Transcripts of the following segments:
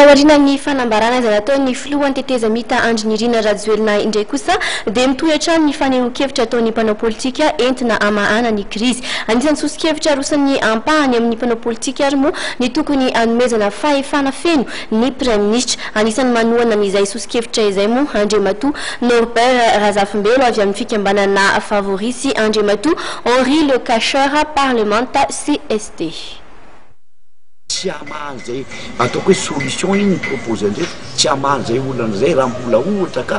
Taorian'ny fanambarana izay nataon'ny filohan'ny tetezamita Andry Nirina Rajoelina indray kosa dia mitohy hatrany ny fanehoan-kevitra ataon'ny mpanao politika entina hamahana ny krizy. Anisan'ny soso-kevitra aroson'ny ampahany amin'ny mpanao politika ary moa ny tokony hanomezana fahefana feno ny praiminisitra. Anisan'ny manohana an'izay soso-kevitra izay moa Andriamatoa Norbert Razafimbelo avy amin'ny fikambanana Favori sy Andriamatoa Henri Lecacheur parlemanta cst. Tsy hamaha an'izay ataoko hoe solution iny ny propose an-dreto, tsy hamaha an'izay olana izay raha mbola ohatra ka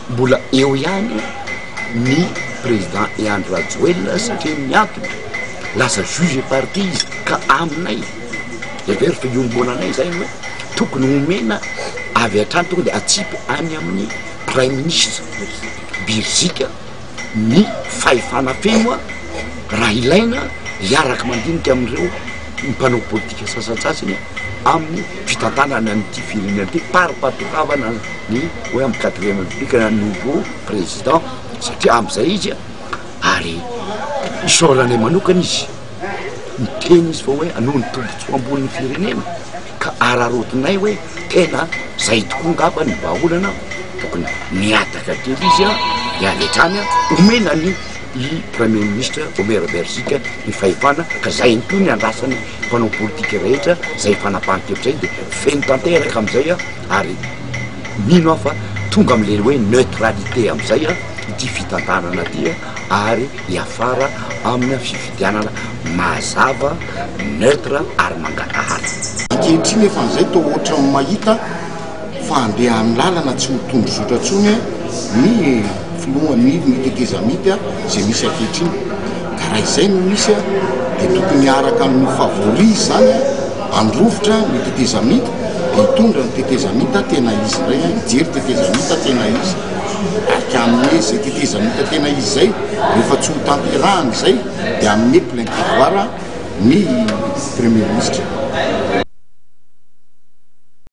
mbola eo ihany ny président Andry Rajoelina satria ny antony lasa juge et partie izy ka aminay hevero fa iombonanay izay hoe tokony homena avy hatrany tonga de atsipy any amin'ny praiminisitra Birizika ny fahefana feno raha ilaina hiaraka mandinika amin'ireo mpanao politika sasantsasany amin'ny fitantanana an'ity firenena ity par pahatongavana ny hoe amin'ny quatrième république na nouveau président satria amin'izay izy ary isaoranay manokana izy miteny izy fa hoe noho ny tombontsoa ambonin'ny firenena ka araraotinay hoe tena zay tokoa ngamba ny vahaolana tokony mihataka kely izy a de avy hatrany a omena ny i premier ministre Omer Beriziky ny fahefana ka zay ihany koa ny andrasan'ny mpanao politika rehetra zay fanapahan-kevitra zay de feno tanteraka amizay a ary mino aho fa tonga amle hoe neutralité amizay a ity fitantanana ty a ary hiafara amina fifidianana mazava, neutre ary mangarahara. Ankehitriny efa an'izay toa ohatran'ny mahita fa handeha amin'ny lalana tsy ho tondrozotra intsony ny filohan'ny ny tetezamita izay misy ankehitriny. Ka raha izay no misy dia tokony hiaraka amin'ny favori izany handrovitra ny tetezamita dia hitondra ny tetezamita tena izy indray, hijery tetezamita tena izy. Ary ka hanome izay tetezamita tena izy izay, rehefa tsy ho tanterahana izay dia hanome plein pouvoir ny Premier ministre.